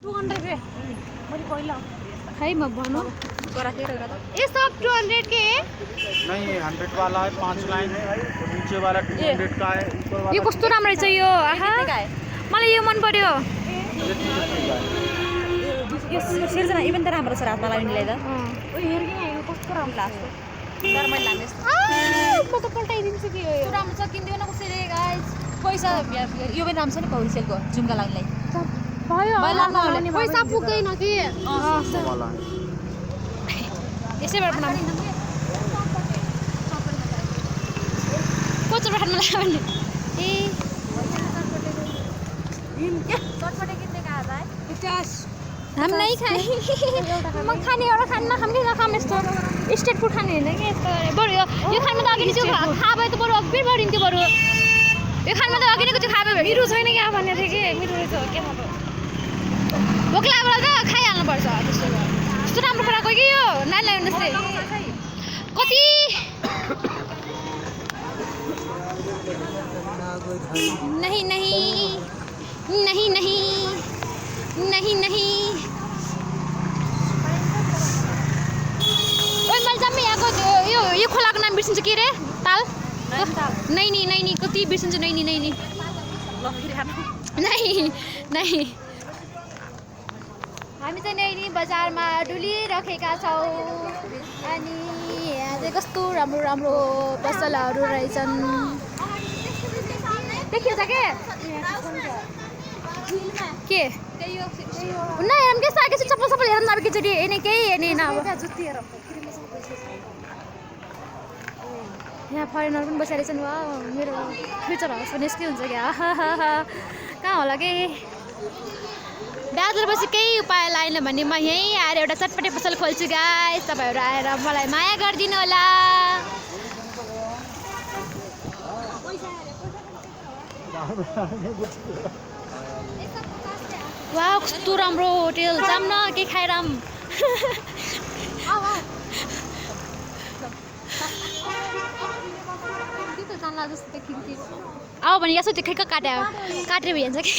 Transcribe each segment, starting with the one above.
200 pay मैले पहिला है म भनौँ ये सब 200 के नहीं 100 वाला है 5 लाइन है नीचे वाला 200 का है ऊपर वाला यो कस्तो राम्रो रहेछ यो आहा मलाई यो मन पर्यो यो सिर्जना इभेन त राम्रो छ रातमा लाइनलाई त ओ हेर कि यो कस्तो राम्रो लाग्छ तर मैले लाने म त पल्टाइदिन्छु कि यो राम्रो छ किन्दियो न कसैले गाइस पैसा यो पनि राम्रो छ नि पौरिसेलको झुम्का लाइनलाई भयो लाउने पैसा पुग्दैन कि वाला है यसैबाट बनाउँ कोचो बठानमा लाग्यो भने ए चटपटे किन्ने कहाँ है 50 हम नहीं खाए म खाने एउटा खान नखाम कि नखाम यस्तो स्टेट फुड खाने होइन कि यस्तो बरु यो खानमा त अघि नै खा भए त बरु अघि बढिन्थ्यो बरु यो खानमा त अघि नै त्यो खाबे मिठो छैन क्या भन्ने थियो कि मिठो रहेछ के थाहा भोक लागेर त खाइहाल्नुपर्छ त्यस्तो राम्रो बनाएको कि यो नानीलाई जस्तै कति नहीं नहीं नहीं नहीं नहीं नहीं ओए मैले जम्मै यहाँको यो खोलाको नाम बिर्सिन्छु के रे ताल नैनी नैनी कति बिर्सिन्छु नैनी नैनी नहीं नहीं हामी चाहिँ नैनी बजारमा डुलिरहेका छौँ अनि यहाँ चाहिँ कस्तो राम्रो राम्रो पसलहरू रहेछन् देखिन्छ के नहीं हम के साके चप्पल चप्पल हेर्न अब केचोटी एने केही हेर्ने न अब यहाँ फरेनर पनि बसेर छन् वा मेरो फ्युचर हाउस पनि यस्तै हुन्छ क्या कहाँ होला के ब्याजपछि केही उपाय लाएन भने म यहीँ आएर एउटा चटपटे पसल खोल्छु गाइस तपाईँहरू आएर मलाई माया गरिदिनु होला वाह कस्तो राम्रो होटेल जाम न के खाएर आऊ भने यसो चाहिँ खैक काटेर भइहाल्छ कि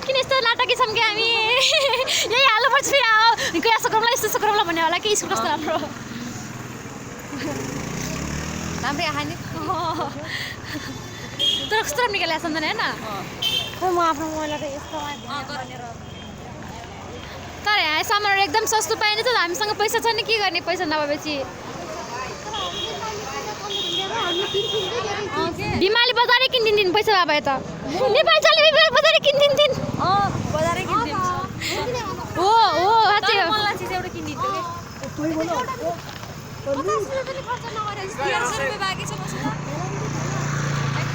किन यस्तो नाटकी छौँ कि हामी यही हाल्नुपर्छ फेरि आऊ यस्तो गरौँला यस्तो गरौँला भन्ने होला कि स्कुल कस्तो राम्रो राम्रै आहा नि तर कस्तो राम्रो निकालेको सम्झना होइन म आफ्नो मोबाइललाई त यस्तो भनेर तर यहाँ सामानहरू एकदम सस्तो पाइन्छ त हामीसँग पैसा छ नि के गर्ने पैसा नभएपछि बिमाली बजारै किनिदिन् पैसा भए त नेपाली चले बजारै किनिदिन् बजारै किनिदिन्छ हो हो साँच्चै हो मलाई चिज एउटा किनिदिन्छु बाँकी छ मसँग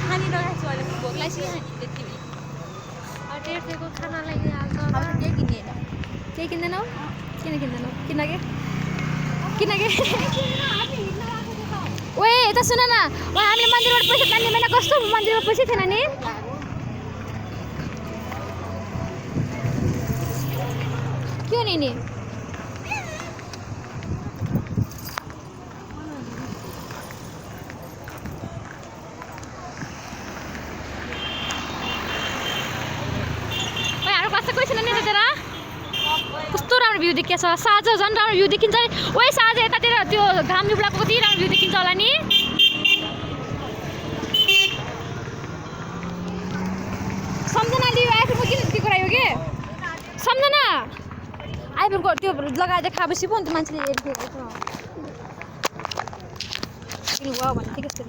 खानी नखाएको छु अहिले भोक लाग्छ त्यति टेर्सेको खानालाई हाल्छ अब केही किन्ने केही किन्दैनौ किन किन्दैनौ किनके ओए यता सुन न हामीले मन्दिरबाट पैसा तान्ने बेला कस्तो मन्दिरमा पैसा थिएन नि के हो नि कस्तो राम्रो भ्यू देखिएको छ साँझ झन् राम्रो भ्यू देखिन्छ नि ओए साँझ यतातिर त्यो घाम युब्लाको कति राम्रो भ्यू देखिन्छ होला नि सम्झनाले यो आइफोनको किन त्यो गरायो कि सम्झना आइफोनको त्यो लगाएर खाएपछि पो अन्त मान्छेले हेरिदिएको छ वा भन्ने थियो कस्तो